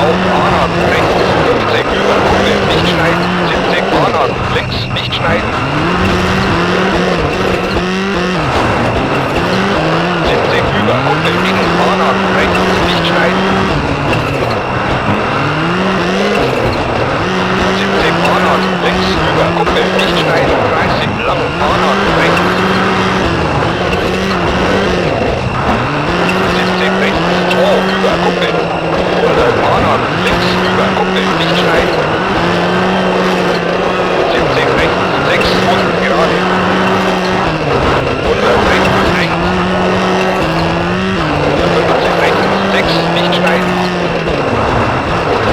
Auf, Anhalten, rechts, 50, über Kuppe, nicht schneiden, 70, Anhalten, links, nicht schneiden. 70, über Kuppe, in, Anhalten, rechts, nicht schneiden. 70, Anhalten, links, über Kuppe, nicht schneiden, 30, lang, Anhalten, rechts. 70, rechts, 2, über Kuppe. 100, Anhalten, links, über Kuppe, nicht schneiden. 70, rechts, 6 und gerade. 100, rechts, 1. 150, rechts, 6, nicht schneiden.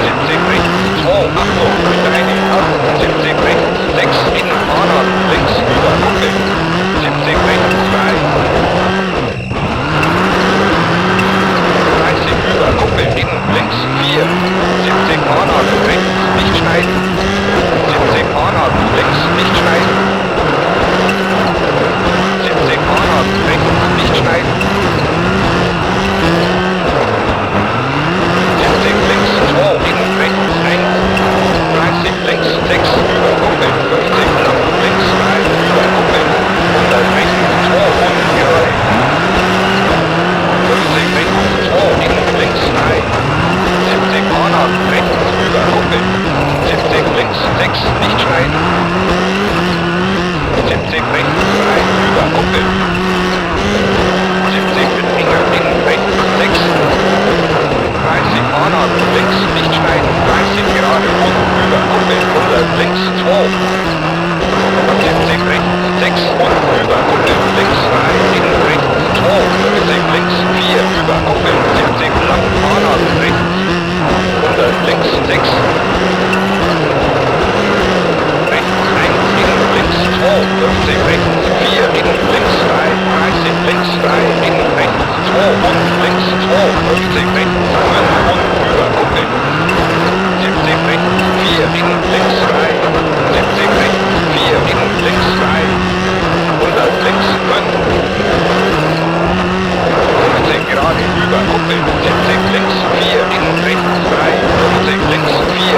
70, rechts, 2, Achtung, Steine, ab, 70, rechts, 6, in, Anhalten, links, über Kuppe. 70, rechts, 3. 30, über Kuppe, in, links, 4. 70, Anhalten, rechts, nicht schneiden. 70, Anhalten, links, nicht schneiden. 70, Anhalten, rechts, nicht schneiden. 70, links, 2, in, rechts, 1. 30, links, 6, über Kuppe, 50, lang, links, 3, über Kuppe, 100, rechts, 2 und gerade. 50, rechts, 2, in, links, 3. 70, Anhalten, rechts, über Kuppe. 70, links, 6, nicht schneiden. 70, rechts, 3, über Kuppe. 70, mit Finger, in, rechts, 6. 30, Anhalten, links, nicht schneiden, 30, gerade und über Kuppe, 100, links, 2. 70, rechts, 6 und über Kuppe, links, 3, in, rechts, 2, 50, links, 4, über Kuppe, 70, lang, Anhalten, rechts, 100, links, 6. Rechts, 1, in, links, 2, 50, rechts, 4, in, links, 3, 30, links, 3, in, rechts, 2 und links, 2, 50, rechts, 5 und über Kuppe. 70, rechts, 4, in, links, 3, 70, rechts, 4, in, links, 3, 100, links, 5. 50, gerade, über Kuppe, 70, links, 4, in, rechts, 3, 50, links, 4,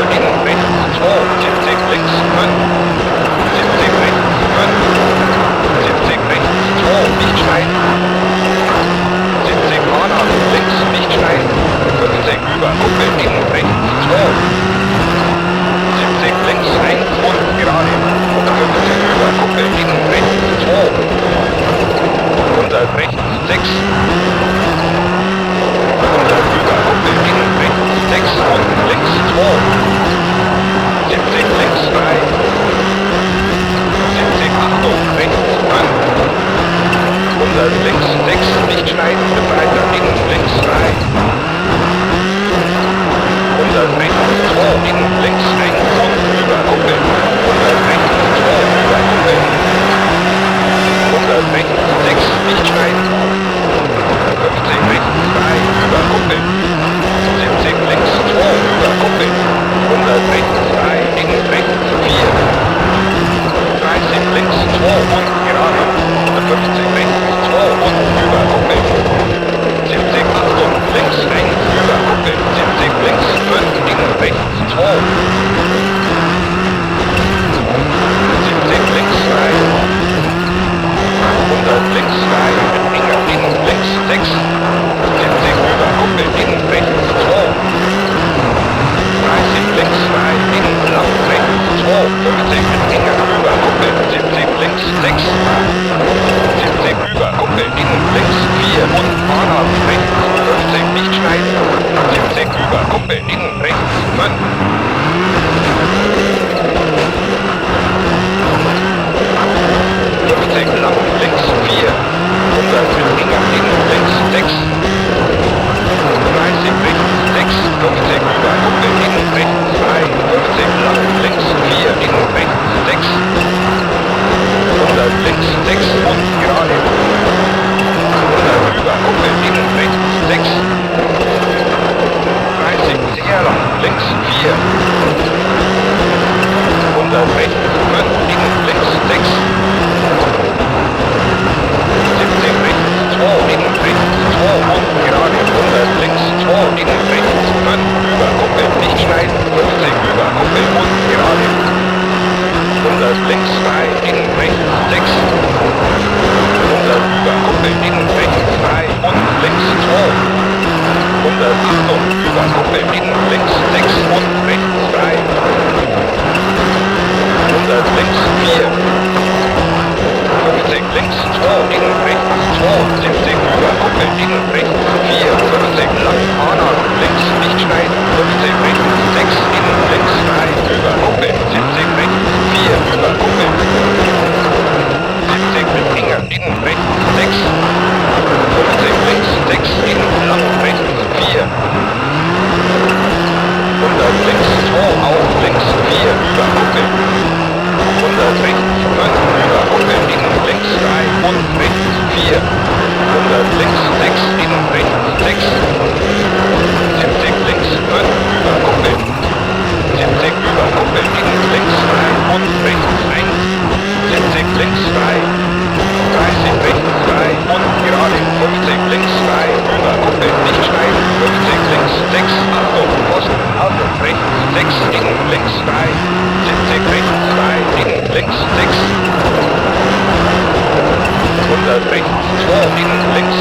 100 links 3, in rechts 6. 100 über Kuppe, in rechts 3 und links 2. 100 Achtung, über Kuppe, in links 6 und rechts 3. 100 links 4. 50 links 2, in rechts 2, 70 über Kuppe, in rechts 4, 50 lang, Anna, links, nicht schneiden, 50 rechts 6, in links 3, über Kuppe, 70 rechts 4, über Kuppe, 70 mit enger, in rechts 6, 50 links 6, in lang rechts 4, 100 links 2, auf links 4, über Kuppe, 100 rechts 5, über Kuppe, in links 3 und rechts 4, 100 links 6, in rechts 6, 70 links 5, über Kuppe, 70 über Kuppe, in links 3 und rechts 1, 70 links 3, 30 rechts 3 und gerade, 50 links 3, über Kuppe, nicht schneiden, 50 links 6, Achtung, Pfosten, Auto, rechts 6, in links 3, 70 rechts 3, in links 6, 100 rechts 2, in links